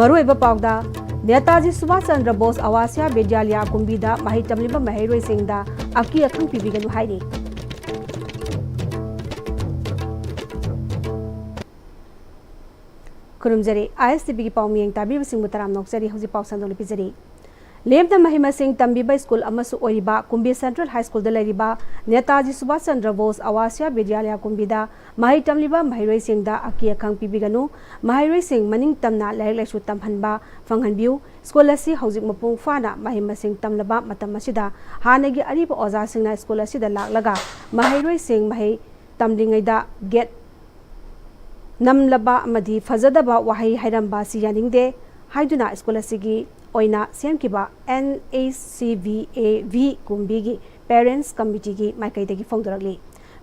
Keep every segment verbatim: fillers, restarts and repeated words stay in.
ꯃꯔꯨꯑꯣꯏꯕ ꯄꯥꯎꯗ, ꯅꯦꯇꯥꯖꯤ ꯁꯨꯚꯥꯁ ꯆꯟꯗ꯭ꯔ ꯕꯣꯁ ꯑꯋꯥꯁꯤꯌꯥ ꯕꯤꯗ꯭ꯌꯥꯂꯌ ꯀꯨꯝꯕꯤꯗ ꯃꯍꯩ ꯇꯝꯂꯤꯕ ꯃꯍꯩꯔꯣꯏꯁꯤꯡꯗ ꯑꯀꯤ ꯑꯈꯪ ꯄꯤꯕꯤꯒꯅꯨ ꯍꯥꯏꯔꯤ꯫ ꯈꯨꯔꯨꯝꯖꯔꯤ꯫ ISTVꯒꯤ ꯄꯥꯎ ꯃꯤꯌꯦꯡ ꯇꯥꯕꯤꯕꯁꯤꯡꯕꯨ ꯇꯔꯥꯝꯅ ꯑꯣꯛꯆꯔꯤ꯫ ꯍꯧꯖꯤꯛ ꯄꯥꯎ ꯁꯟꯗꯣꯛꯅ ꯄꯤꯖꯔꯤ꯫ ꯂꯦꯝꯅ ꯃꯍꯩ ꯃꯁꯤꯡ ꯇꯝꯕꯤꯕ ꯁ꯭ꯀꯨꯜ ꯑꯃꯁꯨ ꯑꯣꯏꯔꯤꯕ ꯀꯨꯝꯕꯤ Central High Schoolꯗ ꯂꯩꯔꯤꯕ ꯅꯦꯇꯥꯖꯤ ꯁꯨꯚꯥꯁ ꯆꯟꯗ꯭ꯔ ꯕꯣꯁ ꯑꯋꯥꯁꯤꯌꯥ ꯕꯤꯗ꯭ꯌꯥꯂꯌ ꯀꯨꯝꯕꯤꯗ ꯃꯍꯩ ꯇꯝꯂꯤꯕ ꯃꯍꯩꯔꯣꯏꯁꯤꯡꯗ ꯑꯀꯤ ꯑꯈꯪ ꯄꯤꯕꯤꯒꯅꯨ꯫ ꯃꯍꯩꯔꯣꯏꯁꯤꯡ ꯃꯅꯤꯡ ꯇꯝꯅ ꯂꯥꯏꯔꯤꯛ ꯂꯥꯏꯁꯨ ꯇꯝꯍꯟꯕ ꯐꯪꯍꯟꯕꯤꯌꯨ꯫ ꯁ꯭ꯀꯨꯜ ꯑꯁꯤ ꯍꯧꯖꯤꯛ ꯃꯄꯨꯡ ꯐꯥꯅ ꯃꯍꯩ ꯃꯁꯤꯡ ꯇꯝꯂꯕ ꯃꯇꯝ ꯑꯁꯤꯗ ꯍꯥꯟꯅꯒꯤ ꯑꯔꯤꯕ ꯑꯣꯖꯥꯁꯤꯡꯅ ꯁ꯭ꯀꯨꯜ ꯑꯁꯤꯗ ꯂꯥꯛꯂꯒ ꯃꯍꯩꯔꯣꯏꯁꯤꯡ ꯃꯍꯩ ꯇꯝꯂꯤꯉꯩꯗ ꯒꯦꯠ ꯅꯝꯂꯕ ꯑꯃꯗꯤ ꯐꯖꯗꯕ ꯋꯥꯍꯩ ꯍꯥꯏꯔꯝꯕ ꯑꯁꯤ ꯌꯥꯅꯤꯡꯗꯦ ꯍꯥꯏꯗꯨꯅ ꯁ꯭ꯀꯨꯜ ꯑꯁꯤꯒꯤ ꯑꯣꯏꯅ ꯁꯦꯝꯈꯤꯕ NHCVAV ꯀꯨꯝꯕꯤꯒꯤ Parents Committeeꯒꯤ ꯃꯥꯏꯀꯩꯗꯒꯤ ꯐꯣꯡꯗꯣꯔꯛꯂꯤ꯫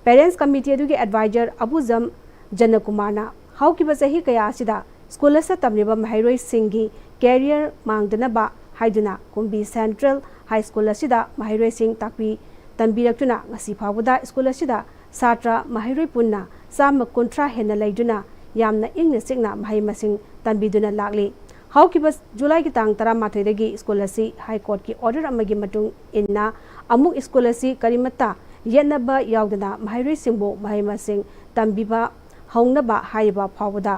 Parents Committee ꯑꯗꯨꯒꯤ advisor ꯑꯕꯨꯖꯝ ꯖꯅꯀꯨꯃꯥꯔꯅ ꯍꯧꯈꯤꯕ ꯆꯍꯤ ꯀꯌꯥ ꯑꯁꯤꯗ ꯁ꯭ꯀꯨꯜ ꯑꯁꯤꯗ ꯇꯝꯂꯤꯕ ꯃꯍꯩꯔꯣꯏꯁꯤꯡꯒꯤ career ꯃꯥꯡꯗꯅꯕ ꯍꯥꯏꯗꯨꯅ ꯀꯨꯝꯕꯤ Central High School ꯑꯁꯤꯗ ꯃꯍꯩꯔꯣꯏꯁꯤꯡ ꯇꯥꯛꯄꯤ ꯇꯝꯕꯤꯔꯛꯇꯨꯅ ꯉꯁꯤ ꯐꯥꯎꯕꯗ ꯁ꯭ꯀꯨꯜ ꯑꯁꯤꯗ ꯁꯥꯇ꯭ꯔ ꯃꯍꯩꯔꯣꯏ ꯄꯨꯟꯅ ꯆꯥꯝꯃ ꯀꯨꯟꯊ꯭ꯔꯥ ꯍꯦꯟꯅ ꯂꯩꯗꯨꯅ ꯌꯥꯝꯅ ꯏꯪꯅ ꯆꯤꯛꯅ ꯃꯍꯩ ꯃꯁꯤꯡ ꯇꯝꯕꯤꯗꯨꯅ ꯂꯥꯛꯂꯤ꯫ ꯍꯧꯈꯤꯕ ꯖꯨꯂꯥꯏꯒꯤ ꯇꯥꯡ ꯇꯔꯥꯃꯥꯊꯣꯏꯗꯒꯤ ꯁ꯭ꯀꯨꯜ ꯑꯁꯤ High Courtꯀꯤ order ꯑꯃꯒꯤ ꯃꯇꯨꯡ ꯏꯟꯅ ꯑꯃꯨꯛ ꯁ꯭ꯀꯨꯜ ꯑꯁꯤ ꯀꯔꯤꯃꯠꯇ ꯌꯦꯠꯅꯕ ꯌꯥꯎꯗꯅ ꯃꯍꯩꯔꯣꯏꯁꯤꯡꯕꯨ ꯃꯍꯩ ꯃꯁꯤꯡ ꯇꯝꯕꯤꯕ ꯍꯧꯅꯕ ꯍꯥꯏꯔꯤꯕ ꯐꯥꯎꯕꯗ,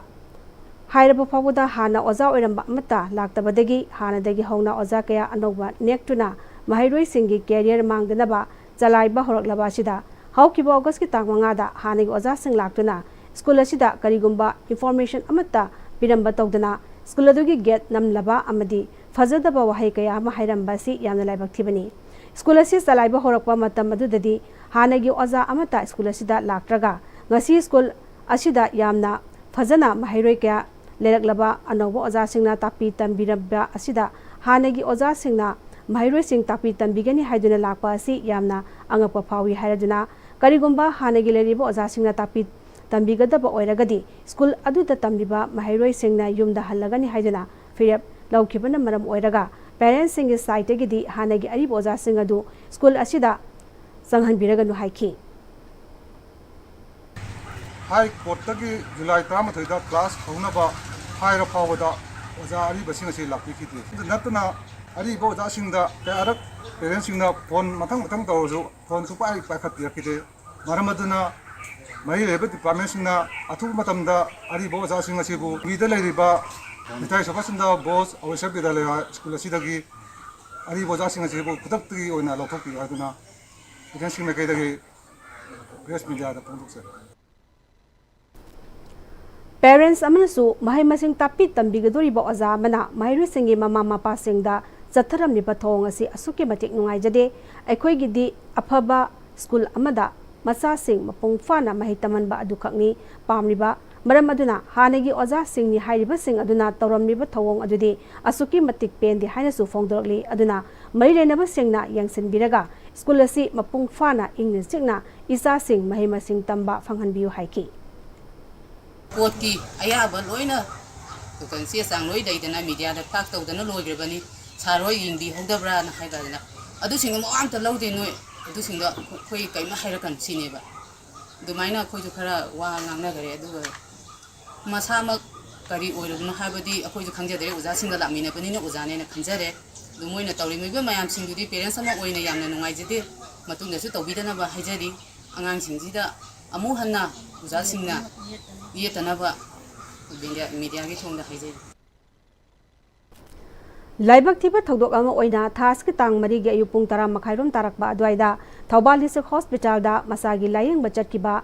ꯍꯥꯏꯔꯕ ꯐꯥꯎꯕꯗ ꯍꯥꯟꯅ ꯑꯣꯖꯥ ꯑꯣꯏꯔꯝꯕ ꯑꯃꯠꯇ ꯂꯥꯛꯇꯕꯗꯒꯤ ꯍꯥꯟꯅꯗꯒꯤ ꯍꯧꯅ ꯑꯣꯖꯥ ꯀꯌꯥ ꯑꯅꯧꯕ ꯅꯦꯛꯇꯨꯅ ꯃꯍꯩꯔꯣꯏꯁꯤꯡꯒꯤ career ꯃꯥꯡꯗꯅꯕ ꯆꯂꯥꯏꯕ ꯍꯧꯔꯛꯂꯕ ꯑꯁꯤꯗ ꯍꯧꯈꯤꯕ Augustꯀꯤ ꯇꯥꯡ ꯃꯉꯥꯗ ꯍꯥꯟꯅꯒꯤ ꯑꯣꯖꯥꯁꯤꯡ ꯂꯥꯛꯇꯨꯅ ꯁ꯭ꯀꯨꯜ ꯑꯁꯤꯗ ꯀꯔꯤꯒꯨꯝꯕ information ꯑꯃꯠꯇ ꯄꯤꯔꯝꯕ ꯇꯧꯗꯅ ꯁ꯭ꯀꯨꯜ ꯑꯗꯨꯒꯤ gate ꯅꯝꯂꯕ ꯑꯃꯗꯤ ꯐꯖꯗꯕ ꯋꯥꯍꯩ ꯀꯌꯥ ꯑꯃ ꯍꯥꯏꯔꯝꯕ ꯑꯁꯤ ꯌꯥꯝꯅ ꯂꯥꯏꯕꯛ ꯊꯤꯕꯅꯤ꯫ ꯁ꯭ꯀꯨꯜ ꯑꯁꯤ ꯆꯂꯥꯏꯕ ꯍꯧꯔꯛꯄ ꯃꯇꯝ ꯑꯗꯨꯗꯗꯤ ꯍꯥꯟꯅꯒꯤ ꯑꯣꯖꯥ ꯑꯃꯠꯇ ꯁ꯭ꯀꯨꯜ ꯑꯁꯤꯗ ꯂꯥꯛꯇ꯭ꯔꯒ ꯉꯁꯤ ꯁ꯭ꯀꯨꯜ ꯑꯁꯤꯗ ꯌꯥꯝꯅ ꯐꯖꯅ ꯃꯍꯩꯔꯣꯏ ꯀꯌꯥ ꯂꯩꯔꯛꯂꯕ ꯑꯅꯧꯕ ꯑꯣꯖꯥꯁꯤꯡꯅ ꯇꯥꯛꯄꯤ ꯇꯝꯕꯤꯔꯝꯕ ꯑꯁꯤꯗ ꯍꯥꯟꯅꯒꯤ ꯑꯣꯖꯥꯁꯤꯡꯅ ꯃꯍꯩꯔꯣꯏꯁꯤꯡ ꯇꯥꯛꯄꯤ ꯇꯝꯕꯤꯒꯅꯤ ꯍꯥꯏꯗꯨꯅ ꯂꯥꯛꯄ ꯑꯁꯤ ꯌꯥꯝꯅ ꯑꯉꯛꯄ ꯐꯥꯎꯏ ꯍꯥꯏꯔꯗꯨꯅ ꯀꯔꯤꯒꯨꯝꯕ ꯍꯥꯟꯅꯒꯤ ꯂꯩꯔꯤꯕ ꯑꯣꯖꯥꯁꯤꯡꯅ ꯇꯥꯛꯄꯤ ꯇꯝꯕꯤꯒꯗꯕ ꯑꯣꯏꯔꯒꯗꯤ ꯁ꯭ꯀꯨꯜ ꯑꯗꯨꯗ ꯇꯝꯂꯤꯕ ꯃꯍꯩꯔꯣꯏꯁꯤꯡꯅ ꯌꯨꯝꯗ ꯍꯜꯂꯒꯅꯤ ꯍꯥꯏꯗꯨꯅ ꯐꯤꯔꯦꯞ ꯂꯧꯈꯤꯕꯅ ꯃꯔꯝ ꯑꯣꯏꯔꯒ parents ꯁꯤꯡꯒꯤ side ꯇꯒꯤꯗꯤ ꯍꯥꯟꯅꯒꯤ ꯑꯔꯤꯕ ꯑꯣꯖꯥꯁꯤꯡ ꯑꯗꯨ ꯁ꯭ꯀꯨꯜ ꯑꯁꯤꯗ ꯆꯪꯍꯟꯕꯤꯔꯒꯅꯨ ꯍꯥꯏꯈꯤ꯫ High Courtꯇꯒꯤ ꯖꯨꯂꯥꯏ ꯇꯔꯥꯃꯥꯊꯣꯏꯗ class ꯍꯧꯅꯕ ꯍꯥꯏꯔ ꯐꯥꯎꯕꯗ ꯑꯣꯖꯥ ꯑꯔꯤꯕꯁꯤꯡ ꯑꯁꯤ ꯂꯥꯛꯄꯤꯈꯤꯗꯦ꯫ ꯑꯗꯨ ꯅꯠꯇꯅ ꯑꯔꯤꯕ ꯑꯣꯖꯥꯁꯤꯡꯗ ꯀꯌꯥꯔꯛ ꯄꯦꯔꯦꯟꯁꯁꯤꯡꯅ ꯐꯣꯟ ꯃꯊꯪ ꯃꯊꯪ ꯇꯧꯔꯁꯨ ꯐꯣꯟ ꯁꯨꯡꯄꯥꯏ ꯄꯥꯏꯈꯠꯄꯤꯔꯛꯈꯤꯗꯦ꯫ ꯃꯔꯝ ꯑꯗꯨꯅ ꯃꯔꯤ ꯂꯩꯅꯕ ꯗꯤꯄꯥꯔꯠꯃꯦꯟꯁꯤꯡꯅ ꯑꯊꯨꯕ ꯃꯇꯝꯗ ꯑꯔꯤꯕ ꯑꯣꯖꯥꯁꯤꯡ ꯑꯁꯤꯕꯨ ꯃꯤꯗ ꯂꯩꯔꯤꯕ ꯅꯤꯇꯥꯏ ꯁꯣꯚꯥꯁ ꯆꯟꯗ꯭ꯔ ꯕꯣꯁ ꯑꯋꯦꯁꯔ ꯕꯤꯗ꯭ꯌꯥꯂꯌꯥ ꯁ꯭ꯀꯨꯜ ꯑꯁꯤꯗꯒꯤ ꯑꯔꯤꯕ ꯑꯣꯖꯥꯁꯤꯡ ꯑꯁꯤꯕꯨ ꯈꯨꯗꯛꯇꯒꯤ ꯑꯣꯏꯅ ꯂꯧꯊꯣꯛꯄꯤꯌꯨ ꯍꯥꯏꯗꯨꯅ ꯄꯦꯔꯦꯟꯁꯁꯤꯡ ꯃꯥꯏꯀꯩꯗꯒꯤ ꯄ꯭ꯔꯦꯁ ꯃꯤꯗꯤꯌꯥꯗ ꯐꯣꯡꯗꯣꯛꯆꯔꯤ꯫ ꯄꯦꯔꯦꯟꯁ ꯑꯃꯅꯁꯨ ꯃꯍꯩ ꯃꯁꯤꯡ ꯇꯥꯛꯄꯤ ꯇꯝꯕꯤꯒꯗꯧꯔꯤꯕ ꯑꯣꯖꯥ ꯑꯃꯅ ꯃꯍꯩꯔꯣꯏꯁꯤꯡꯒꯤ ꯃꯃꯥ ꯃꯄꯥꯁꯤꯡꯗ ꯆꯠꯊꯔꯝꯂꯤꯕ ꯊꯧꯑꯣꯡ ꯑꯁꯤ ꯑꯁꯨꯛꯀꯤ ꯃꯇꯤꯛ ꯅꯨꯡꯉꯥꯏꯖꯗꯦ꯫ ꯑꯩꯈꯣꯏꯒꯤꯗꯤ ꯑꯐꯕ ꯁ꯭ꯀꯨꯜ ꯑꯃꯗ ꯃꯆꯥꯁꯤꯡ ꯃꯄꯨꯡ ꯐꯥꯅ ꯃꯍꯩ ꯇꯝꯍꯟꯕ ꯑꯗꯨꯈꯛꯅꯤ ꯄꯥꯝꯂꯤꯕ꯫ ꯃꯔꯝ ꯑꯗꯨꯅ ꯍꯥꯟꯅꯒꯤ ꯑꯣꯖꯥꯁꯤꯡꯅꯤ ꯍꯥꯏꯔꯤꯕꯁꯤꯡ ꯑꯗꯨꯅ ꯇꯧꯔꯝꯂꯤꯕ ꯊꯧꯑꯣꯡ ꯑꯗꯨꯗꯤ ꯑꯁꯨꯛꯀꯤ ꯃꯇꯤꯛ ꯄꯦꯟꯗꯦ ꯍꯥꯏꯅꯁꯨ ꯐꯣꯡꯗꯣꯔꯛꯂꯤ꯫ ꯑꯗꯨꯅ ꯃꯔꯤ ꯂꯩꯅꯕꯁꯤꯡꯅ ꯌꯦꯡꯁꯤꯟꯕꯤꯔꯒ ꯁ꯭ꯀꯨꯜ ꯑꯁꯤ ꯃꯄꯨꯡ ꯐꯥꯅ ꯏꯪꯅ ꯆꯤꯛꯅ ꯏꯆꯥꯁꯤꯡ ꯃꯍꯩ ꯃꯁꯤꯡ ꯇꯝꯕ ꯐꯪꯍꯟꯕꯤꯌꯨ ꯍꯥꯏꯈꯤ꯫ ꯄꯣꯠꯀꯤ ꯑꯌꯥꯕ ꯂꯣꯏꯅ ꯀꯩꯅꯣ ꯆꯦ ꯆꯥꯡ ꯂꯣꯏ ꯂꯩꯗꯅ ꯃꯤꯗꯤꯌꯥꯗ ꯐ꯭ꯂꯥꯛ ꯇꯧꯗꯅ ꯂꯣꯏꯈ꯭ꯔꯕꯅꯤ꯫ ꯁꯥꯔ ꯍꯣꯏ ꯌꯦꯡꯕꯤꯍꯧꯗꯕ꯭ꯔꯥꯅ ꯍꯥꯏꯗꯅ ꯑꯗꯨꯁꯤꯡꯗꯣ ꯃꯋꯥ ꯑꯝꯇ ꯂꯧꯗꯦ꯫ ꯅꯣꯏ ꯑꯗꯨꯁꯤꯡꯗꯣ ꯑꯩꯈꯣꯏ ꯀꯔꯤꯝꯇ ꯍꯥꯏꯔꯛꯀꯅꯨ ꯁꯤꯅꯦꯕ꯫ ꯑꯗꯨꯃꯥꯏꯅ ꯑꯩꯈꯣꯏꯁꯨ ꯈꯔ ꯋꯥ ꯉꯥꯡꯅꯈꯔꯦ꯫ ꯑꯗꯨꯒ ꯃꯁꯥꯃꯛ ꯀꯔꯤ ꯑꯣꯏꯔꯕꯅꯣ ꯍꯥꯏꯕꯗꯤ ꯑꯩꯈꯣꯏꯁꯨ ꯈꯪꯖꯗ꯭ꯔꯦ꯫ ꯑꯣꯖꯥꯁꯤꯡꯒ ꯂꯥꯛꯃꯤꯟꯅꯕꯅꯤꯅ ꯑꯣꯖꯥꯅꯦꯅ ꯈꯟꯖꯔꯦ꯫ ꯑꯗꯨ ꯃꯣꯏꯅ ꯇꯧꯔꯤꯕ ꯃꯌꯥꯝꯁꯤꯡꯗꯨꯗꯤ ꯄꯦꯔꯦꯟꯁ ꯑꯃ ꯑꯣꯏꯅ ꯌꯥꯝꯅ ꯅꯨꯡꯉꯥꯏꯖꯗꯦ꯫ ꯃꯇꯨꯡꯗꯁꯨ ꯇꯧꯕꯤꯗꯅꯕ ꯍꯥꯏꯖꯔꯤ꯫ ꯑꯉꯥꯡꯁꯤꯡꯁꯤꯗ ꯑꯃꯨꯛ ꯍꯟꯅ ꯑꯣꯖꯥꯁꯤꯡꯅ ꯌꯦꯠꯇꯅꯕ ꯃꯤꯗꯤꯌꯥꯒꯤ ꯊꯣꯡꯗ ꯍꯥꯏꯖꯔꯤ꯫ ꯂꯥꯏꯕꯛ ꯊꯤꯕ ꯊꯧꯗꯣꯛ ꯑꯃ ꯑꯣꯏꯅ ꯊꯥ ꯑꯁꯤꯒꯤ ꯇꯥꯡ ꯃꯔꯤꯒꯤ ꯑꯌꯨꯛ ꯄꯨꯡ ꯇꯔꯥ ꯃꯈꯥꯏꯔꯣꯝ ꯇꯥꯔꯛꯄ ꯑꯗꯨꯋꯥꯏꯗ ꯊꯧꯕꯥꯜ ꯗꯤꯁꯇ꯭ꯔꯤꯛ ꯍꯣꯁꯄꯤꯇꯥꯜꯗ ꯃꯆꯥꯒꯤ ꯂꯥꯌꯦꯡꯕ ꯆꯠꯈꯤꯕ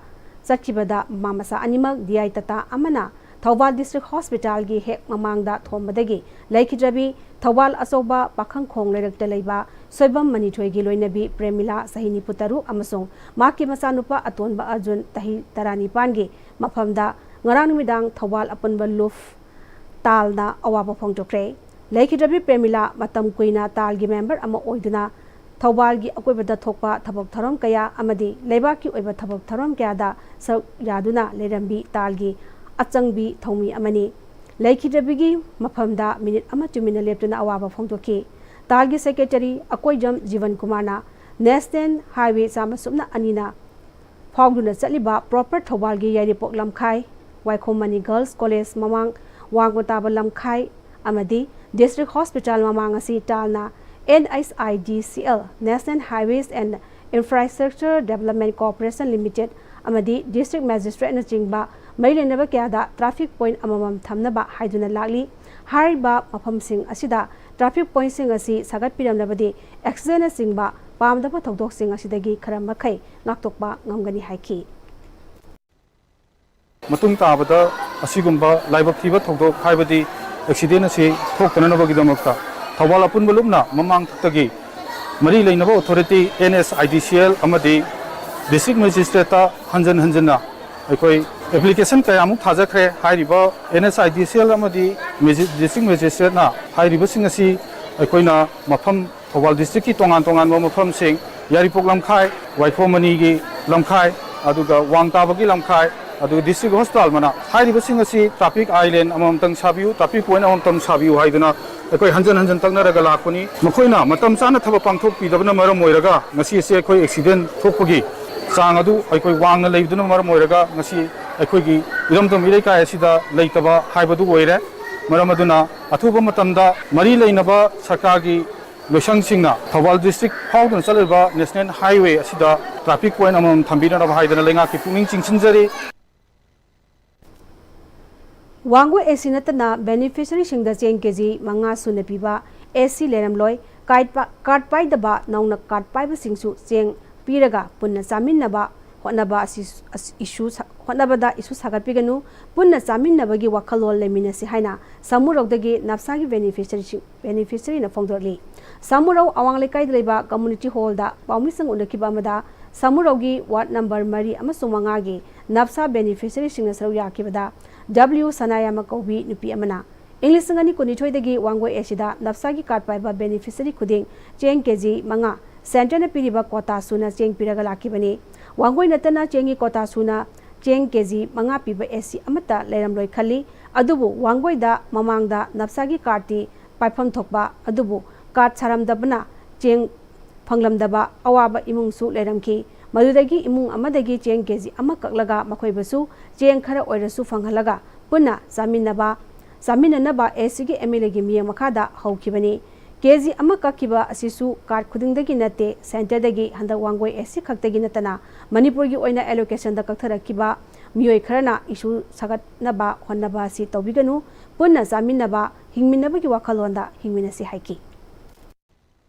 ꯆꯠꯈꯤꯕꯗ ꯃꯃꯥ ꯃꯆꯥ ꯑꯅꯤꯃꯛ ꯗꯤ ꯑꯥꯏ ꯇꯥꯇꯥ ꯑꯃꯅ ꯊꯧꯕꯥꯜ ꯗꯤꯁꯇ꯭ꯔꯤꯛ ꯍꯣꯁꯄꯤꯇꯥꯜꯒꯤ ꯍꯦꯛ ꯃꯃꯥꯡꯗ ꯊꯣꯝꯕꯗꯒꯤ ꯂꯩꯈꯤꯗ꯭ꯔꯕꯤ ꯊꯧꯕꯥꯜ ꯑꯆꯧꯕ ꯄꯥꯈꯪꯈꯣꯡ ꯂꯩꯔꯛꯇ ꯂꯩꯕ ꯁꯣꯏꯕꯝ ꯃꯅꯤꯊꯣꯏꯒꯤ ꯂꯣꯏꯅꯕꯤ ꯄ꯭ꯔꯦꯃꯤꯂꯥ ꯆꯍꯤ ꯅꯤꯐꯨ ꯇꯔꯨꯛ ꯑꯃꯁꯨꯡ ꯃꯍꯥꯛꯀꯤ ꯃꯆꯥꯅꯨꯄꯥ ꯑꯇꯣꯟꯕ ꯑꯔꯖꯨꯟ ꯆꯍꯤ ꯇꯔꯥꯅꯤꯄꯥꯟꯒꯤ ꯃꯐꯝꯗ ꯉꯔꯥꯡ ꯅꯨꯃꯤꯗꯥꯡ ꯊꯧꯕꯥꯜ ꯑꯄꯨꯟꯕ ꯂꯨꯞ ꯇꯥꯜꯅ ꯑꯋꯥꯕ ꯐꯣꯡꯗꯣꯛꯈ꯭ꯔꯦ꯫ ꯂꯩꯈꯤꯗ꯭ꯔꯕꯤ ꯄ꯭ꯔꯦꯃꯤꯂꯥ ꯃꯇꯝ ꯀꯨꯏꯅ ꯇꯥꯜꯒꯤ ꯃꯦꯝꯕꯔ ꯑꯃ ꯑꯣꯏꯗꯨꯅ ꯊꯧꯕꯥꯜꯒꯤ ꯑꯀꯣꯏꯕꯗ ꯊꯣꯛꯄ ꯊꯕꯛ ꯊꯧꯔꯝ ꯀꯌꯥ ꯑꯃꯗꯤ ꯂꯩꯕꯥꯛꯀꯤ ꯑꯣꯏꯕ ꯊꯕꯛ ꯊꯧꯔꯝ ꯀꯌꯥꯗ ꯁꯔꯨꯛ ꯌꯥꯗꯨꯅ ꯂꯩꯔꯝꯕꯤ ꯇꯥꯜꯒꯤ ꯑꯆꯪꯕꯤ ꯊꯧꯃꯤ ꯑꯃꯅꯤ꯫ ꯂꯩꯈꯤꯗ꯭ꯔꯕꯤꯒꯤ ꯃꯐꯝꯗ ꯃꯤꯅꯤꯠ ꯑꯃ ꯇꯨꯃꯤꯟꯅ ꯂꯦꯞꯇꯨꯅ ꯑꯋꯥꯕ ꯐꯣꯡꯗꯣꯛꯈꯤ꯫ ꯇꯥꯜꯒꯤ ꯁꯦꯀ꯭ꯔꯦꯇꯔꯤ ꯑꯀꯣꯏꯖꯝ ꯖꯤꯕꯟ ꯀꯨꯃꯥꯔꯅ ꯅꯦꯁꯅꯦꯜ ꯍꯥꯏꯋꯦ ꯆꯥꯝꯃ ꯁꯨꯞꯅ ꯑꯅꯤꯅ ꯐꯥꯎꯗꯨꯅ ꯆꯠꯂꯤꯕ ꯄ꯭ꯔꯣꯄꯔ ꯊꯧꯕꯥꯜꯒꯤ ꯌꯥꯏꯔꯤꯄꯣꯛ ꯂꯝꯈꯥꯏ, ꯋꯥꯏꯈꯣꯝ ꯃꯅꯤ ꯒꯔꯜꯁ ꯀꯣꯂꯦꯖ ꯃꯃꯥꯡ, ꯋꯥꯡꯃ ꯇꯥꯕ ꯂꯝꯈꯥꯏ, ꯑꯃꯗꯤ ꯗꯤꯁꯇ꯭ꯔꯤꯛ ꯍꯣꯁꯄꯤꯇꯥꯜ ꯃꯃꯥꯡ ꯑꯁꯤ ꯇꯥꯜꯅ NHIDCL, National Highways and Infrastructure Development Corporation Limited, ꯑꯃꯗꯤ ꯗꯤꯁꯇ꯭ꯔꯤꯛ ꯃꯦꯖꯤꯁꯇ꯭ꯔꯦꯠꯅꯆꯤꯡꯕ ꯃꯔꯤ ꯂꯩꯅꯕ ꯀꯌꯥꯗ ꯇ꯭ꯔꯥꯐꯤꯛ ꯄꯣꯏꯟꯠ ꯑꯃꯃꯝ ꯊꯝꯅꯕ ꯍꯥꯏꯗꯨꯅ ꯂꯥꯛꯂꯤ꯫ ꯍꯥꯏꯔꯤꯕ ꯃꯐꯝꯁꯤꯡ ꯑꯁꯤꯗ ꯇ꯭ꯔꯥꯐꯤꯛ ꯄꯣꯏꯟꯠꯁꯤꯡ ꯑꯁꯤ ꯁꯥꯒꯠꯄꯤꯔꯝꯂꯕꯗꯤ ꯑꯦꯛꯁꯤꯗꯦꯟꯅꯆꯤꯡꯕ ꯄꯥꯝꯗꯕ ꯊꯧꯗꯣꯛꯁꯤꯡ ꯑꯁꯤꯗꯒꯤ ꯈꯔ ꯃꯈꯩ ꯉꯥꯛꯊꯣꯛꯄ ꯉꯝꯒꯅꯤ ꯍꯥꯏꯈꯤ꯫ ꯃꯇꯨꯡ ꯇꯥꯕꯗ ꯑꯁꯤꯒꯨꯝꯕ ꯂꯥꯏꯕꯛ ꯊꯤꯕ ꯊꯧꯗꯣꯛ, ꯍꯥꯏꯕꯗꯤ ꯑꯦꯛꯁꯤꯗꯦꯟ ꯑꯁꯤ ꯊꯣꯛꯇꯅꯅꯕꯒꯤꯗꯃꯛꯇ ꯊꯧꯕꯥꯜ ꯑꯄꯨꯟꯕ ꯂꯨꯞꯅ ꯃꯃꯥꯡꯊꯛꯇꯒꯤ ꯃꯔꯤ ꯂꯩꯅꯕ ꯑꯣꯊꯣꯔꯤꯇꯤ, NHIDCL ꯑꯃꯗꯤ ꯗꯤꯁꯇ꯭ꯔꯤꯛ ꯃꯦꯖꯤꯁꯇ꯭ꯔꯦꯠꯇ ꯍꯟꯖꯟ ꯍꯟꯖꯟꯅ ꯑꯩꯈꯣꯏ ꯑꯦꯄ꯭ꯂꯤꯀꯦꯁꯟ ꯀꯌꯥꯃꯨꯛ ꯊꯥꯖꯈ꯭ꯔꯦ꯫ ꯍꯥꯏꯔꯤꯕ NHIDCL ꯑꯃꯗꯤ ꯃꯦꯖꯤ-, ꯗꯤꯁꯇ꯭ꯔꯤꯛ ꯃꯦꯖꯤꯁꯇ꯭ꯔꯦꯠꯅ ꯍꯥꯏꯔꯤꯕꯁꯤꯡ ꯑꯁꯤ ꯑꯩꯈꯣꯏꯅ ꯃꯐꯝ ꯊꯧꯕꯥꯜ ꯗꯤꯁꯇ꯭ꯔꯤꯛꯀꯤ ꯇꯣꯉꯥꯟ ꯇꯣꯉꯥꯟꯕ ꯃꯐꯝꯁꯤꯡ, ꯌꯥꯏꯔꯤꯄꯣꯛ ꯂꯝꯈꯥꯏ, ꯋꯥꯏꯈꯣꯝ ꯃꯅꯤꯒꯤ ꯂꯝꯈꯥꯏ, ꯑꯗꯨꯒ ꯋꯥꯡ ꯇꯥꯕꯒꯤ ꯂꯝꯈꯥꯏ, ꯑꯗꯨꯒ ꯗꯤꯁꯇ꯭ꯔꯤꯛ ꯍꯣꯁꯄꯤꯇꯥꯜ ꯃꯅꯥꯛ, ꯍꯥꯏꯔꯤꯕꯁꯤꯡ ꯑꯁꯤ ꯇ꯭ꯔꯥꯐꯤꯛ ꯑꯥꯏꯂꯦꯟ ꯑꯃꯃꯝꯇꯪ ꯁꯥꯕꯤꯌꯨ, ꯇ꯭ꯔꯥꯐꯤꯛ ꯄꯣꯏꯟꯠ ꯑꯃꯃꯝꯇꯪ ꯁꯥꯕꯤꯌꯨ ꯍꯥꯏꯗꯨꯅ ꯑꯩꯈꯣꯏ ꯍꯟꯖꯟ ꯍꯟꯖꯟ ꯇꯛꯅꯔꯒ ꯂꯥꯛꯄꯅꯤ꯫ ꯃꯈꯣꯏꯅ ꯃꯇꯝ ꯆꯥꯅ ꯊꯕꯛ ꯄꯥꯡꯊꯣꯛꯄꯤꯗꯕꯅ ꯃꯔꯝ ꯑꯣꯏꯔꯒ ꯉꯁꯤ ꯑꯁꯤ ꯑꯩꯈꯣꯏ ꯑꯦꯛꯁꯤꯗꯦꯟ ꯊꯣꯛꯄꯒꯤ ꯆꯥꯡ ꯑꯗꯨ ꯑꯩꯈꯣꯏ ꯋꯥꯡꯅ ꯂꯩꯕꯗꯨꯅ ꯃꯔꯝ ꯑꯣꯏꯔꯒ ꯉꯁꯤ ꯑꯩꯈꯣꯏꯒꯤ ꯏꯔꯝꯗꯝ ꯏꯔꯩꯀꯥꯏ ꯑꯁꯤꯗ ꯂꯩꯇꯕ ꯍꯥꯏꯕꯗꯨ ꯑꯣꯏꯔꯦ꯫ ꯃꯔꯝ ꯑꯗꯨꯅ ꯑꯊꯨꯕ ꯃꯇꯝꯗ ꯃꯔꯤ ꯂꯩꯅꯕ ꯁꯔꯀꯥꯔꯒꯤ ꯂꯣꯏꯁꯪꯁꯤꯡꯅ ꯊꯧꯕꯥꯜ ꯗꯤꯁꯇ꯭ꯔꯤꯛ ꯐꯥꯎꯗꯨꯅ ꯆꯠꯂꯤꯕ ꯅꯦꯁꯅꯦꯜ ꯍꯥꯏꯋꯦ ꯑꯁꯤꯗ ꯇ꯭ꯔꯥꯐꯤꯛ ꯄꯣꯏꯟꯠ ꯑꯃꯃꯝ ꯊꯝꯕꯤꯅꯅꯕ ꯍꯥꯏꯗꯅ ꯂꯩꯉꯥꯛꯀꯤ ꯄꯨꯛꯅꯤꯡ ꯆꯤꯡꯁꯤꯟꯖꯔꯤ꯫ ꯋꯥꯡꯒꯣꯏ AC ꯅꯠꯇꯅ ꯕꯦꯅꯤꯐꯤꯁꯔꯤꯁꯤꯡꯗ ꯆꯦꯡ KG ꯃꯉꯥ ꯁꯨꯅ ꯄꯤꯕ AC ꯂꯩꯔꯝꯂꯣꯏ꯫ ꯀꯥꯔꯗ ꯄꯥ-, ꯀꯥꯔꯗ ꯄꯥꯏꯗꯕ ꯅꯧꯅ ꯀꯥꯔꯗ ꯄꯥꯏꯕꯁꯤꯡꯁꯨ ꯆꯦꯡ ꯄꯤꯔꯒ ꯄꯨꯟꯅ ꯆꯥꯃꯤꯟꯅꯕ ꯍꯣꯠꯅꯕ ꯑꯁꯤ, ꯑꯁ, ꯏꯁꯨ ꯁꯥ-, ꯍꯣꯠꯅꯕꯗ ꯏꯁꯨ ꯁꯥꯒꯠꯄꯤꯒꯅꯨ꯫ ꯄꯨꯟꯅ ꯆꯥꯃꯤꯟꯅꯕꯒꯤ ꯋꯥꯈꯜꯂꯣꯟ ꯂꯩꯃꯤꯟꯅꯁꯤ ꯍꯥꯏꯅ ꯁꯥꯃꯨꯔꯧꯗꯒꯤ ꯅꯞꯁꯥꯒꯤ ꯕꯦꯅꯤꯐꯤꯁꯔꯤꯁꯤꯡ, ꯕꯦꯅꯤꯐꯤꯁꯔꯤꯅ ꯐꯣꯡꯗꯣꯔꯛꯂꯤ꯫ ꯁꯥꯃꯨꯔꯧ ꯑꯋꯥꯡ ꯂꯩꯀꯥꯏꯗ ꯂꯩꯕ ꯀꯝꯃ꯭ꯌꯨꯅꯤꯇꯤ ꯍꯣꯜꯗ ꯄꯥꯎꯃꯤꯁꯤꯡ ꯎꯅꯈꯤꯕ ꯑꯃꯗ ꯁꯥꯃꯨꯔꯧꯒꯤ ꯋꯥꯔꯗ ꯅꯝꯕꯔ ꯃꯔꯤ ꯑꯃꯁꯨꯡ ꯃꯉꯥꯒꯤ ꯅꯞꯁꯥ ꯕꯦꯅꯤꯐꯤꯁꯔꯤꯁꯤꯡꯅ ꯁꯔꯨꯛ ꯌꯥꯈꯤꯕꯗ W ꯁꯅꯥꯌꯥꯝꯕ ꯀꯧꯕꯤ ꯅꯨꯄꯤ ꯑꯃꯅ ꯏꯪ ꯂꯤꯁꯤꯡ ꯑꯅꯤ ꯀꯨꯟꯅꯤꯊꯣꯏꯗꯒꯤ ꯋꯥꯡꯒꯣꯏ ACꯗ ꯅꯞꯁꯥꯒꯤ ꯀꯥꯔꯗ ꯄꯥꯏꯕ ꯕꯦꯅꯤꯐꯤꯁꯔꯤ ꯈꯨꯗꯤꯡ ꯆꯦꯡ KG ꯃꯉꯥ ꯁꯦꯟꯇꯔꯅ ꯄꯤꯔꯤꯕ ꯀꯣꯇꯥ ꯁꯨꯅ ꯆꯦꯡ ꯄꯤꯔꯒ ꯂꯥꯛꯈꯤꯕꯅꯤ꯫ ꯋꯥꯡꯒꯣꯏ ꯅꯠꯇꯅ ꯆꯦꯡꯒꯤ ꯀꯣꯇꯥ ꯁꯨꯅ ꯆꯦꯡ KG ꯃꯉꯥ ꯄꯤꯕ AC ꯑꯃꯠꯇ ꯂꯩꯔꯝꯂꯣꯏ ꯈꯜꯂꯤ꯫ ꯑꯗꯨꯕꯨ ꯋꯥꯡꯒꯣꯏꯗ ꯃꯃꯥꯡꯗ ꯅꯞꯁꯥꯒꯤ ꯀꯥꯔꯗꯇꯤ ꯄꯥꯏꯐꯝ ꯊꯣꯛꯄ, ꯑꯗꯨꯕꯨ ꯀꯥꯔꯗ ꯁꯥꯔꯝꯗꯕꯅ ꯆꯦꯡ ꯐꯪꯂꯝꯗꯕ ꯑꯋꯥꯕ ꯏꯃꯨꯡꯁꯨ ꯂꯩꯔꯝꯈꯤ꯫ ꯃꯗꯨꯗꯒꯤ ꯏꯃꯨꯡ ꯑꯃꯗꯒꯤ ꯆꯦꯡ KG ꯑꯃ ꯀꯛꯂꯒ ꯃꯈꯣꯏꯕꯨꯁꯨ ꯆꯦꯡ ꯈꯔ ꯑꯣꯏꯔꯁꯨ ꯐꯪꯍꯜꯂꯒ ꯄꯨꯟꯅ ꯆꯥꯃꯤꯟꯅꯕ ꯆꯥꯃꯤꯟꯅꯅꯕ ꯑꯦꯁ ꯁꯤꯒꯤ ꯑꯦꯝ ꯑꯦꯜ ꯑꯦꯒꯤ ꯃꯤꯠꯌꯦꯡ ꯃꯈꯥꯗ ꯍꯧꯈꯤꯕꯅꯤ꯫ ꯀꯦ ꯖꯤ ꯑꯃ ꯀꯛꯈꯤꯕ ꯑꯁꯤꯁꯨ ꯀꯥꯔꯗ ꯈꯨꯗꯤꯡꯗꯒꯤ ꯅꯠꯇꯦ, ꯁꯦꯟꯇꯔꯗꯒꯤ ꯍꯟꯗꯛ ꯋꯥꯡꯒꯣꯏ ꯑꯦꯁ ꯁꯤ ꯈꯛꯇꯒꯤ ꯅꯠꯇꯅ ꯃꯅꯤꯄꯨꯔꯒꯤ ꯑꯣꯏꯅ ꯑꯦꯂꯣꯀꯦꯁꯟꯗ ꯀꯛꯊꯔꯛꯈꯤꯕ ꯃꯤꯑꯣꯏ ꯈꯔꯅ ꯏꯁꯨ ꯁꯥꯒꯠꯅꯕ ꯍꯣꯠꯅꯕ ꯑꯁꯤ ꯇꯧꯕꯤꯒꯅꯨ, ꯄꯨꯟꯅ ꯆꯥꯃꯤꯟꯅꯕ, ꯍꯤꯡꯃꯤꯟꯅꯕꯒꯤ ꯋꯥꯈꯜꯂꯣꯟꯗ ꯍꯤꯡꯃꯤꯟꯅꯁꯤ ꯍꯥꯏꯈꯤ꯫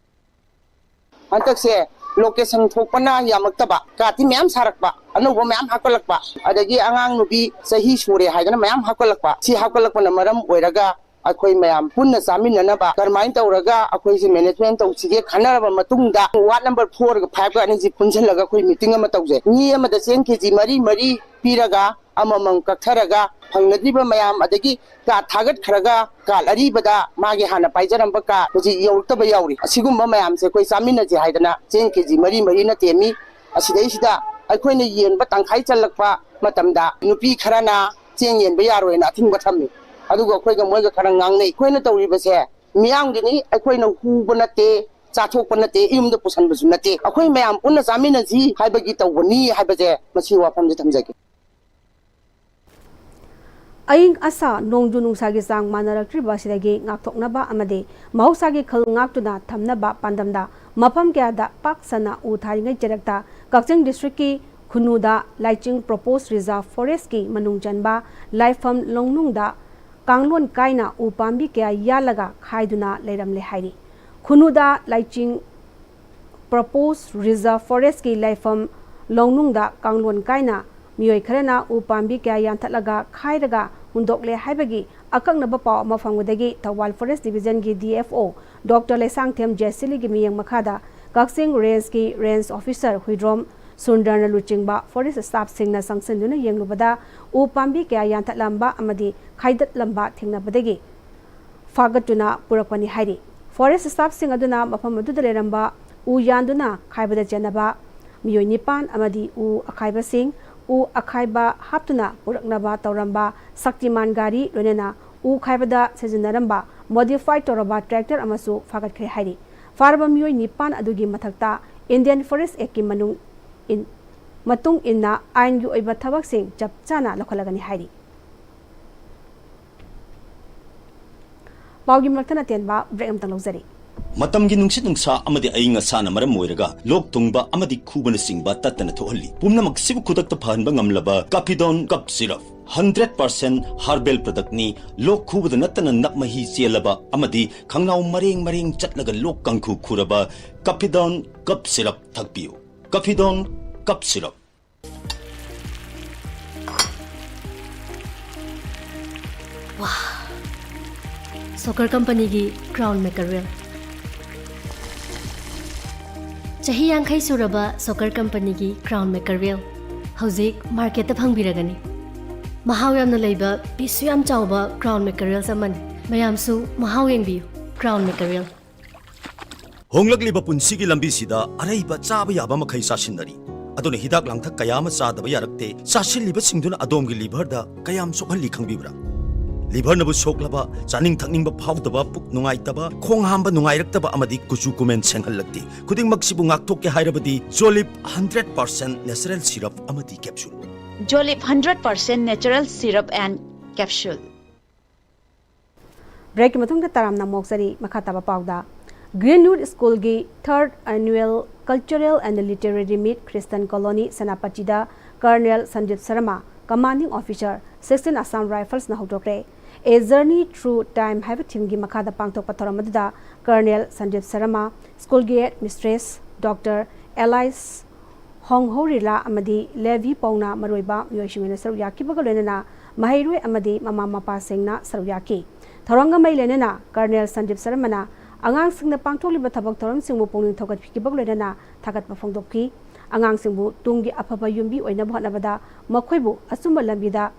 ꯍꯟꯗꯛꯁꯦ ꯂꯣꯀꯦꯁꯟ ꯊꯣꯛꯄꯅ ꯌꯥꯝꯃꯛꯇꯕ, ꯀꯥꯇꯤ ꯃꯌꯥꯝ ꯁꯥꯔꯛꯄ, ꯑꯅꯧꯕ ꯃꯌꯥꯝ ꯍꯥꯞꯀꯠꯂꯛꯄ, ꯑꯗꯒꯤ ꯑꯉꯥꯡ ꯅꯨꯄꯤ ꯆꯍꯤ ꯁꯨꯔꯦ ꯍꯥꯏꯗꯅ ꯃꯌꯥꯝ ꯍꯥꯞꯀꯠꯂꯛꯄ, ꯁꯤ ꯍꯥꯞꯀꯠꯂꯛꯄꯅ ꯃꯔꯝ ꯑꯣꯏꯔꯒ ꯑꯩꯈꯣꯏ ꯃꯌꯥꯝ ꯄꯨꯟꯅ ꯆꯥꯃꯤꯟꯅꯅꯕ ꯀꯔꯝꯍꯥꯏꯅ ꯇꯧꯔꯒ ꯑꯩꯈꯣꯏꯁꯦ ꯃꯦꯅꯦꯖꯃꯦꯟ ꯇꯧꯁꯤꯒꯦ ꯈꯟꯅꯔꯕ ꯃꯇꯨꯡꯗ ꯋꯥꯔꯗ ꯅꯝꯕꯔ ꯐꯣꯔꯒ ꯐꯥꯏꯚꯀ ꯑꯅꯤꯁꯤ ꯄꯨꯟꯁꯤꯜꯂꯒ ꯑꯩꯈꯣꯏ ꯃꯤꯇꯤꯡ ꯑꯃ ꯇꯧꯖꯩ꯫ ꯃꯤ ꯑꯃꯗ ꯆꯦꯡ ꯀꯦ ꯖꯤ ꯃꯔꯤ ꯃꯔꯤ ꯄꯤꯔꯒ ꯑꯃꯃꯝ ꯀꯛꯊꯔꯒ ꯐꯪꯅꯗ꯭ꯔꯤꯕ ꯃꯌꯥꯝ, ꯑꯗꯒꯤ ꯀꯥꯔꯗ ꯊꯥꯒꯠꯈ꯭ꯔꯒ ꯀꯥꯔꯗ ꯑꯔꯤꯕꯗ ꯃꯥꯒꯤ ꯍꯥꯟꯅ ꯄꯥꯏꯖꯔꯝꯕ ꯀꯥꯔꯗ ꯍꯧꯖꯤꯛ ꯌꯧꯔꯛꯇꯕ ꯌꯥꯎꯔꯤ꯫ ꯑꯁꯤꯒꯨꯝꯕ ꯃꯌꯥꯝꯁꯦ ꯑꯩꯈꯣꯏ ꯆꯥꯃꯤꯟꯅꯁꯦ ꯍꯥꯏꯗꯅ ꯆꯦꯡ ꯀꯦ ꯖꯤ ꯃꯔꯤ ꯃꯔꯤꯅ ꯇꯦꯝꯃꯤ꯫ ꯑꯁꯤꯗꯩꯁꯤꯗ ꯑꯩꯈꯣꯏꯅ ꯌꯦꯟꯕ ꯇꯪꯈꯥꯏ ꯆꯜꯂꯛꯄ ꯃꯇꯝꯗ ꯅꯨꯄꯤ ꯈꯔꯅ ꯆꯦꯡ ꯌꯦꯟꯕ ꯌꯥꯔꯣꯏꯅ ꯑꯊꯤꯡꯕ ꯊꯝꯃꯤ꯫ ꯑꯗꯨꯒ ꯑꯩꯈꯣꯏꯒ ꯃꯣꯏꯒ ꯈꯔ ꯉꯥꯡꯅꯩ꯫ ꯑꯩꯈꯣꯏꯅ ꯇꯧꯔꯤꯕꯁꯦ ꯃꯤꯌꯥꯝꯒꯤꯅꯤ, ꯑꯩꯈꯣꯏꯅ ꯍꯨꯕ ꯅꯠꯇꯦ, ꯆꯥꯊꯣꯛꯄ ꯅꯠꯇꯦ, ꯌꯨꯝꯗ ꯄꯨꯁꯟꯕꯁꯨ ꯅꯠꯇꯦ꯫ ꯑꯩꯈꯣꯏ ꯃꯌꯥꯝ ꯄꯨꯟꯅ ꯆꯥꯃꯤꯟꯅꯁꯤ ꯍꯥꯏꯕꯒꯤ ꯇꯧꯕꯅꯤ ꯍꯥꯏꯕꯁꯦ ꯃꯁꯤ ꯋꯥꯐꯝꯁꯦ ꯊꯝꯖꯒꯦ꯫ ꯑꯏꯪ ꯑꯁꯥ, ꯅꯣꯡꯖꯨ ꯅꯨꯡꯁꯥꯒꯤ ꯆꯥꯡ ꯃꯥꯟꯅꯔꯛꯇ꯭ꯔꯤꯕ ꯑꯁꯤꯗꯒꯤ ꯉꯥꯛꯊꯣꯛꯅꯕ ꯑꯃꯗꯤ ꯃꯍꯧꯁꯥꯒꯤ ꯈꯜ ꯉꯥꯛꯇꯨꯅ ꯊꯝꯅꯕ ꯄꯥꯟꯗꯝꯗ ꯃꯐꯝ ꯀꯌꯥꯗ ꯄꯥꯛ ꯁꯟꯅ ꯎ ꯊꯥꯔꯤꯉꯩ ꯆꯔꯛꯇ ꯀꯛꯆꯤꯡ ꯗꯤꯁꯇ꯭ꯔꯤꯛꯀꯤ ꯈꯨꯟꯅꯨꯗ ꯂꯥꯏꯆꯤꯡ ꯄ꯭ꯔꯣꯄꯣꯁ ꯔꯤꯖꯥꯔꯚ ꯐꯣꯔꯦꯁ꯭ꯠꯀꯤ ꯃꯅꯨꯡ ꯆꯟꯕ ꯂꯥꯏꯐꯝ ꯂꯣꯡꯅꯨꯡꯗ ꯀꯥꯡꯂꯣꯟ ꯀꯥꯏꯅ ꯎ ꯄꯥꯝꯕꯤ ꯀꯌꯥ ꯌꯥꯜꯂꯒ ꯈꯥꯏꯗꯨꯅ ꯂꯩꯔꯝꯂꯦ ꯍꯥꯏꯔꯤ꯫ ꯈꯨꯟꯅꯨꯗ ꯂꯥꯏꯆꯤꯡ ꯄ꯭ꯔꯣꯄꯣꯁ ꯔꯤꯖꯥꯔꯚ ꯐꯣꯔꯦꯁ꯭ꯠꯀꯤ ꯂꯥꯏꯐꯝ ꯂꯣꯡꯅꯨꯡꯗ ꯀꯥꯡꯂꯣꯟ ꯀꯥꯏꯅ ꯃꯤꯑꯣꯏ ꯈꯔꯅ ꯎ ꯄꯥꯝꯕꯤ ꯀꯌꯥ ꯌꯥꯟꯊꯠꯂꯒ ꯈꯥꯏꯔꯒ ꯍꯨꯟꯗꯣꯛꯂꯦ ꯍꯥꯏꯕꯒꯤ ꯑꯀꯛꯅꯕ ꯄꯥꯎ ꯑꯃ ꯐꯪꯕꯗꯒꯤ ꯊꯧꯕꯥꯜ ꯐꯣꯔꯦꯁ꯭ꯠ ꯗꯤꯕꯤꯖꯟꯒꯤ D F O doctor Leishangthem ꯖꯦꯁꯤꯂꯤꯒꯤ ꯃꯤꯠꯌꯦꯡ ꯃꯈꯥꯗ ꯀꯛꯆꯤꯡ ꯔꯦꯟꯖꯀꯤ ꯔꯦꯟꯖ ꯑꯣꯐꯤꯁꯥꯔ ꯍꯨꯏꯗ꯭ꯔꯣꯝ ꯁꯨꯟꯗꯔꯅ ꯂꯨꯆꯤꯡꯕ ꯐꯣꯔꯦꯁ꯭ꯠ ꯁ꯭ꯇꯥꯐꯁꯤꯡꯅ ꯆꯪꯁꯤꯟꯗꯨꯅ ꯌꯦꯡꯂꯨꯕꯗ ꯎ ꯄꯥꯝꯕꯤ ꯀꯌꯥ ꯌꯥꯟꯊꯠꯂꯝꯕ ꯑꯃꯗꯤ ꯈꯥꯏꯗꯠꯂꯝꯕ ꯊꯦꯡꯅꯕꯗꯒꯤ ꯐꯥꯒꯠꯇꯨꯅ ꯄꯨꯔꯛꯄꯅꯤ ꯍꯥꯏꯔꯤ꯫ ꯐꯣꯔꯦꯁ꯭ꯠ ꯁ꯭ꯇꯥꯐꯁꯤꯡ ꯑꯗꯨꯅ ꯃꯐꯝ ꯑꯗꯨꯗ ꯂꯩꯔꯝꯕ ꯎ ꯌꯥꯟꯗꯨꯅ ꯈꯥꯏꯕꯗ ꯆꯦꯟꯅꯕ ꯃꯤꯑꯣꯏ ꯅꯤꯄꯥꯟ ꯑꯃꯗꯤ ꯎ ꯑꯈꯥꯏꯕꯁꯤꯡ, ꯎ ꯑꯈꯥꯏꯕ ꯍꯥꯞꯇꯨꯅ ꯄꯨꯔꯛꯅꯕ ꯇꯧꯔꯝꯕ ꯁꯛꯇꯤꯃꯥꯟ ꯒꯥꯔꯤ, ꯂꯣꯏꯅꯅ ꯎ ꯈꯥꯏꯕꯗ ꯁꯤꯖꯤꯟꯅꯔꯝꯕ ꯃꯣꯗꯤꯐꯥꯏ ꯇꯧꯔꯕ ꯇ꯭ꯔꯦꯛꯇꯔ ꯑꯃꯁꯨ ꯐꯥꯒꯠꯈ꯭ꯔꯦ ꯍꯥꯏꯔꯤ꯫ ꯐꯥꯔꯕ ꯃꯤꯑꯣꯏ ꯅꯤꯄꯥꯟ ꯑꯗꯨꯒꯤ ꯃꯊꯛꯇ ꯏꯟꯗꯤꯌꯟ ꯐꯣꯔꯦꯁ꯭ꯠ ꯑꯦꯛꯀꯤ ꯃꯅꯨꯡ ꯏꯟ-, ꯃꯇꯨꯡ ꯏꯟꯅ ꯑꯥꯏꯟꯒꯤ ꯑꯣꯏꯕ ꯊꯕꯛꯁꯤꯡ ꯆꯞ ꯆꯥꯅ ꯂꯧꯈꯠꯂꯒꯅꯤ ꯍꯥꯏꯔꯤ꯫ ꯄꯥꯎꯒꯤ ꯃꯔꯛꯇꯅ ꯇꯦꯟꯕ ꯕ꯭ꯔꯦꯛ ꯑꯃꯇꯪ ꯂꯧꯖꯔꯤ꯫ ꯃꯇꯝꯒꯤ ꯅꯨꯡꯁꯤꯠ ꯅꯨꯡꯁꯥ ꯑꯃꯗꯤ ꯑꯏꯪ ꯑꯁꯥꯅ ꯃꯔꯝ ꯑꯣꯏꯔꯒ ꯂꯣꯛ ꯊꯨꯡꯕ ꯑꯃꯗꯤ ꯈꯨꯕꯅꯆꯤꯡꯕ ꯇꯠꯇꯅ ꯊꯣꯛꯍꯜꯂꯤ꯫ ꯄꯨꯝꯅꯃꯛꯁꯤꯕꯨ ꯈꯨꯗꯛꯇ ꯐꯍꯟꯕ ꯉꯝꯂꯕ Kafidon cough syrup. Hundred percent herbal product. ꯂꯣꯛ ꯈꯨꯕꯗ ꯅꯠꯇꯅ ꯅꯞ ꯃꯍꯤ ꯆꯦꯜꯂꯕ ꯑꯃꯗꯤ ꯈꯪꯅꯥꯎ ꯃꯔꯦꯡ ꯃꯔꯦꯡ ꯆꯠꯂꯒ ꯂꯣꯛ ꯀꯥꯡꯈꯨ ꯈꯨꯔꯕ ꯀꯥꯐꯤꯗꯣꯟ ꯀꯞ ꯁꯤꯔꯞ ꯊꯛꯄꯤꯌꯨ꯫ Kafidon cough syrup. ꯁꯣꯀꯔ ꯀꯝꯄꯅꯤꯒꯤ ꯀ꯭ꯔꯥꯎꯟ ꯃꯦꯀꯔꯦꯜ꯫ ꯆꯍꯤ ꯌꯥꯡꯈꯩ ꯁꯨꯔꯕ ꯁꯣꯀꯔ ꯀꯝꯄꯅꯤꯒꯤ ꯀ꯭ꯔꯥꯎꯟ ꯃꯦꯀꯔꯦꯜ ꯍꯧꯖꯤꯛ ꯃꯥꯔꯀꯦꯠꯇ ꯐꯪꯕꯤꯔꯒꯅꯤ꯫ ꯃꯍꯥꯎ ꯌꯥꯝꯅ ꯂꯩꯕ, ꯄꯤꯁꯁꯨ ꯌꯥꯝ ꯆꯥꯎꯕ ꯀ꯭ꯔꯥꯎꯟ ꯃꯦꯀꯔꯦꯜꯁ ꯑꯃꯅꯤ꯫ ꯃꯌꯥꯝꯁꯨ ꯃꯍꯥꯎ ꯌꯦꯡꯕꯤꯌꯨ꯫ ꯀ꯭ꯔꯥꯎꯟ ꯃꯦꯀꯔꯦꯜ꯫ ꯍꯣꯡꯂꯛꯂꯤꯕ ꯄꯨꯟꯁꯤꯒꯤ ꯂꯝꯕꯤꯁꯤꯗ ꯑꯔꯩꯕ ꯆꯥꯕ ꯌꯥꯕ ꯃꯈꯩ ꯆꯥꯁꯤꯟꯅꯔꯤ꯫ ꯑꯗꯨꯅ ꯍꯤꯗꯥꯛ ꯂꯥꯡꯊꯛ ꯀꯌꯥ ꯑꯃ ꯆꯥꯗꯕ ꯌꯥꯔꯛꯇꯦ꯫ ꯆꯥꯁꯤꯜꯂꯤꯕꯁꯤꯡꯗꯨꯅ ꯑꯗꯣꯝꯒꯤ ꯂꯤꯚꯔꯗ ꯀꯌꯥꯝ ꯁꯣꯛꯍꯜꯂꯤ ꯈꯪꯕꯤꯕ꯭ꯔꯥ? ꯂꯤꯚꯔꯅꯕꯨ ꯁꯣꯛꯂꯕ, ꯆꯥꯅꯤꯡ ꯊꯛꯅꯤꯡꯕ ꯐꯥꯎꯗꯕ, ꯄꯨꯛ ꯅꯨꯡꯉꯥꯏꯇꯕ, ꯈꯣꯡ ꯍꯥꯝꯕ ꯅꯨꯡꯉꯥꯏꯔꯛꯇꯕ ꯑꯃꯗꯤ ꯀꯨꯆꯨ ꯀꯨꯃꯦꯟ ꯁꯦꯡꯍꯜꯂꯛꯇꯦ꯫ ꯈꯨꯗꯤꯡꯃꯛꯁꯤꯕꯨ ꯉꯥꯛꯊꯣꯛꯀꯦ ꯍꯥꯏꯔꯕꯗꯤ Jolip hundred percent natural syrup ꯑꯃꯗꯤ capsule. Jolip hundred percent natural syrup and capsule. ꯕ꯭ꯔꯦꯛꯀꯤ ꯃꯇꯨꯡꯗ ꯇꯔꯥꯝꯅ ꯑꯃꯨꯛ ꯆꯔꯤ꯫ ꯃꯈꯥ ꯇꯥꯕ ꯄꯥꯎꯗ, ꯒ꯭ꯔꯤꯟꯋꯨꯗ ꯁ꯭ꯀꯨꯜꯒꯤ ꯊꯔꯗ annual cultural and literary meet Christian colony ꯁꯦꯅꯥꯄꯇꯤꯗ colonel Sandeep Sharma, commanding officer, sixteen Assam ꯔꯥꯏꯐꯜꯁꯅ ꯍꯧꯗꯣꯛꯈ꯭ꯔꯦ꯫ A Journey Through Time ꯍꯥꯏꯕ ꯊꯤꯝꯒꯤ ꯃꯈꯥꯗ ꯄꯥꯡꯊꯣꯛꯄ ꯊꯧꯔꯝ ꯑꯗꯨꯗ ꯀꯔꯅꯦꯜ ꯁꯟꯗꯤꯞ ꯁꯔꯃ, ꯁ꯭ꯀꯨꯜꯒꯤ ꯍꯦꯗ ꯃꯤꯁꯇ꯭ꯔꯦꯁ ꯗꯣꯛꯇꯔ ꯑꯦꯂꯥꯏꯁ ꯍꯣꯡꯍꯧꯔꯤꯂꯥ ꯑꯃꯗꯤ ꯂꯦꯚꯤ ꯄꯧꯅ ꯃꯔꯨꯑꯣꯏꯕ ꯃꯤꯑꯣꯏꯁꯤꯡ ꯑꯣꯏꯅ ꯁꯔꯨꯛ ꯌꯥꯈꯤꯕꯒ ꯂꯣꯏꯅꯅ ꯃꯍꯩꯔꯣꯏ ꯑꯃꯗꯤ ꯃꯃꯥ ꯃꯄꯥꯁꯤꯡꯅ ꯁꯔꯨꯛ ꯌꯥꯈꯤ꯫ ꯊꯧꯔꯝꯒ ꯃꯔꯤ ꯂꯩꯅꯅ ꯀꯔꯅꯦꯜ ꯁꯟꯗꯤꯞ ꯁꯔꯃꯅ ꯑꯉꯥꯡꯁꯤꯡꯅ ꯄꯥꯡꯊꯣꯛꯂꯤꯕ ꯊꯕꯛ ꯊꯧꯔꯝꯁꯤꯡꯕꯨ ꯄꯨꯛꯅꯤꯡ ꯊꯧꯒꯠꯄꯤꯈꯤꯕꯒ ꯂꯣꯏꯅꯅ ꯊꯥꯒꯠꯄ ꯐꯣꯡꯗꯣꯛꯈꯤ꯫ ꯑꯉꯥꯡꯁꯤꯡꯕꯨ ꯇꯨꯡꯒꯤ ꯑꯐꯕ ꯌꯨꯝꯕꯤ ꯑꯣꯏꯅꯕ ꯍꯣꯠꯅꯕꯗ ꯃꯈꯣꯏꯕꯨ ꯑꯆꯨꯝꯕ ꯂꯝꯕꯤꯗ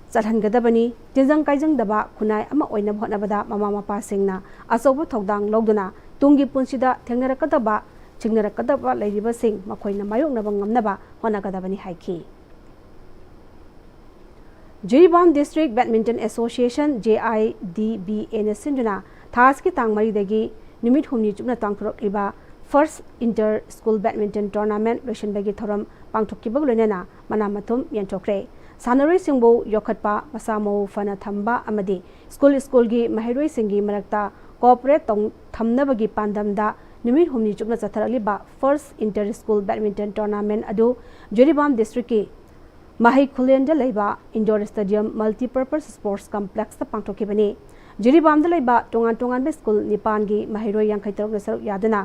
ꯆꯠꯍꯟꯒꯗꯕꯅꯤ꯫ ꯇꯤꯟꯖꯪ ꯀꯥꯏꯖꯪꯗꯕ ꯈꯨꯟꯅꯥꯏ ꯑꯃ ꯑꯣꯏꯅꯕ ꯍꯣꯠꯅꯕꯗ ꯃꯃꯥ ꯃꯄꯥꯁꯤꯡꯅ ꯑꯆꯧꯕ ꯊꯧꯗꯥꯡ ꯂꯧꯗꯨꯅ ꯇꯨꯡꯒꯤ ꯄꯨꯟꯁꯤꯗ ꯊꯦꯡꯅꯔꯛꯀꯗꯕ ꯆꯤꯡꯅꯔꯛꯀꯗꯕ ꯂꯩꯔꯤꯕꯁꯤꯡ ꯃꯈꯣꯏꯅ ꯃꯥꯌꯣꯛꯅꯕ ꯉꯝꯅꯕ ꯍꯣꯠꯅꯒꯗꯕꯅꯤ ꯍꯥꯏꯈꯤ꯫ Jiribam district badminton association, JIDBA ꯅ ꯁꯤꯟꯗꯨꯅ ꯊꯥ ꯑꯁꯤꯒꯤ ꯇꯥꯡ ꯃꯔꯤꯗꯒꯤ ꯅꯨꯃꯤꯠ ꯍꯨꯝꯅꯤ ꯆꯨꯞꯅ ꯄꯥꯡꯊꯣꯔꯛꯂꯤꯕ first inter school badminton tournament ꯂꯣꯏꯁꯤꯟꯕꯒꯤ ꯊꯧꯔꯝ ꯄꯥꯡꯊꯣꯛꯈꯤꯕꯒ ꯂꯣꯏꯅꯅ ꯃꯅꯥ ꯃꯊꯨꯝ ꯌꯦꯟꯊꯣꯛꯈ꯭ꯔꯦ꯫ ꯁꯥꯟꯅꯔꯣꯏꯁꯤꯡꯕꯨ ꯌꯣꯛꯈꯠꯄ, ꯃꯁꯥ ꯃꯎ ꯐꯅ ꯊꯝꯕ ꯑꯃꯗꯤ ꯁ꯭ꯀꯨꯜ ꯁ꯭ꯀꯨꯜꯒꯤ ꯃꯍꯩꯔꯣꯏꯁꯤꯡꯒꯤ ꯃꯔꯛꯇ ꯀꯣꯑꯣꯄꯔꯦꯠ ꯇꯧ-, ꯊꯝꯅꯕꯒꯤ ꯄꯥꯟꯗꯝꯗ ꯅꯨꯃꯤꯠ ꯍꯨꯝꯅꯤ ꯆꯨꯞꯅ ꯆꯠꯊꯔꯛꯂꯤꯕ first inter school badminton tournament ꯑꯗꯨ ꯖꯤꯔꯤꯕꯥꯝ ꯗꯤꯁꯇ꯭ꯔꯤꯛꯀꯤ ꯃꯍꯩ ꯈꯨꯂꯦꯟꯗ ꯂꯩꯕ ꯏꯟꯗꯣꯔ ꯁ꯭ꯇꯦꯗꯤꯌꯝ ꯃꯜꯇꯤꯄꯔꯄꯁ ꯁ꯭ꯄꯣꯔꯠꯁ ꯀꯝꯄ꯭ꯂꯦꯛꯁꯇ ꯄꯥꯡꯊꯣꯛꯈꯤꯕꯅꯤ꯫ ꯖꯤꯔꯤꯕꯥꯝꯗ ꯂꯩꯕ ꯇꯣꯉꯥꯟ ꯇꯣꯉꯥꯟꯕ ꯁ꯭ꯀꯨꯜ ꯅꯤꯄꯥꯟꯒꯤ ꯃꯍꯩꯔꯣꯏ ꯌꯥꯡꯈꯩ ꯇꯔꯨꯛꯅ ꯁꯔꯨꯛ ꯌꯥꯗꯨꯅ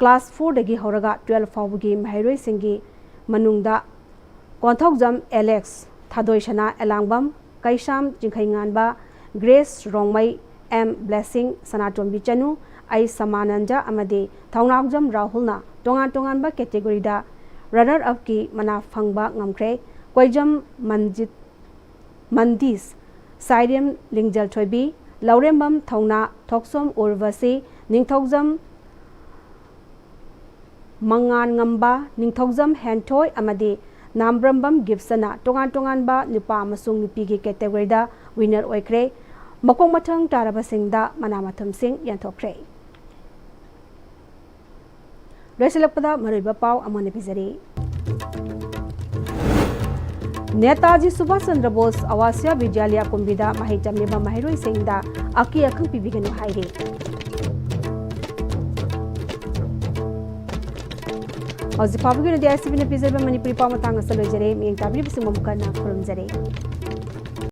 ꯀ꯭ꯂꯥꯁ ꯐꯣꯔꯗꯒꯤ ꯍꯧꯔꯒ ꯇꯨꯋꯦꯜꯐ ꯐꯥꯎꯕꯒꯤ ꯃꯍꯩꯔꯣꯏꯁꯤꯡꯒꯤ ꯃꯅꯨꯡꯗ Konthoujam Alex, Thadoisana Elangbam, Keisham Chingkheinganba, Grace Rongmei, M Blessing, Sanatombi Chanu, ꯑꯩ ꯁꯃꯥꯅꯟꯗ ꯑꯃꯗꯤ ꯊꯧꯅꯥꯎꯖꯝ ꯔꯥꯍꯨꯜꯅ ꯇꯣꯉꯥꯟ ꯇꯣꯉꯥꯟꯕ ꯀꯦꯇꯦꯒꯣꯔꯤꯗ ꯔꯅꯔ ꯑꯞꯀꯤ ꯃꯅꯥ ꯐꯪꯕ ꯉꯝꯈ꯭ꯔꯦ꯫ ꯀꯣꯏꯖꯝ ꯃꯟꯖꯤꯠ, ꯃꯟꯗꯤꯁ, ꯁꯥꯏꯔꯦꯝ ꯂꯤꯡꯖꯦꯜꯊꯣꯏꯕꯤ, ꯂꯧꯔꯦꯝꯕꯝ ꯊꯧꯅꯥ, ꯊꯣꯛꯁꯣꯝ ꯎꯔꯚꯁꯤ, ꯅꯤꯡꯊꯧꯖꯝ ꯃꯉꯥꯟꯉꯝꯕ, ꯅꯤꯡꯊꯧꯖꯝ ꯍꯦꯟꯊꯣꯏ ꯑꯃꯗꯤ ꯅꯥꯝꯕ꯭ꯔꯝꯕꯝ ꯒꯤꯞꯁꯟꯅ ꯇꯣꯉꯥꯟ ꯇꯣꯉꯥꯟꯕ ꯅꯨꯄꯥ ꯑꯃꯁꯨꯡ ꯅꯨꯄꯤꯒꯤ ꯀꯦꯇꯦꯒꯣꯔꯤꯗ ꯋꯤꯅꯔ ꯑꯣꯏꯈ꯭ꯔꯦ꯫ ꯃꯈꯣꯡ ꯃꯊꯪ ꯇꯥꯔꯕꯁꯤꯡꯗ ꯃꯅꯥ ꯃꯊꯨꯝꯁꯤꯡ ꯌꯦꯟꯊꯣꯛꯈ꯭ꯔꯦ꯫ ꯂꯣꯏꯁꯤꯜꯂꯛꯄꯗ ꯃꯔꯨꯑꯣꯏꯕ ꯄꯥꯎ ꯑꯃꯨꯛ ꯍꯟꯅ ꯄꯤꯖꯔꯤ꯫ ꯅꯦꯇꯥꯖꯤ ꯁꯨꯚꯥꯁ ꯆꯟꯗ꯭ꯔ ꯕꯣꯁ ꯑꯋꯥꯁꯤꯌꯥ ꯕꯤꯗ꯭ꯌꯥꯂꯌ ꯀꯨꯝꯕꯤꯗ ꯃꯍꯩ ꯇꯝꯂꯤꯕ ꯃꯍꯩꯔꯣꯏꯁꯤꯡꯗ ꯑꯀꯤ ꯑꯈꯪ ꯄꯤꯕꯤꯒꯅꯨ ꯍꯥꯏꯔꯤ꯫ ꯍꯧꯖꯤꯛ ꯐꯥꯎꯕꯒꯤ ꯑꯣꯏꯅꯗꯤ ꯑꯥꯏ ꯑꯦꯁ ꯁꯤ ꯕꯤꯅ ꯄꯤꯖꯔꯤꯕ ꯃꯅꯤꯄꯨꯔꯤ ꯄꯥꯎ ꯃꯇꯥꯡ ꯑꯁꯤꯗ ꯂꯣꯏꯖꯔꯦ꯫ ꯃꯤꯠꯌꯦꯡ ꯇꯥꯕꯤꯔꯤꯕꯁꯤꯡꯕꯨ ꯑꯃꯨꯛ ꯍꯟꯅ ꯈꯨꯔꯨꯝꯖꯔꯤ꯫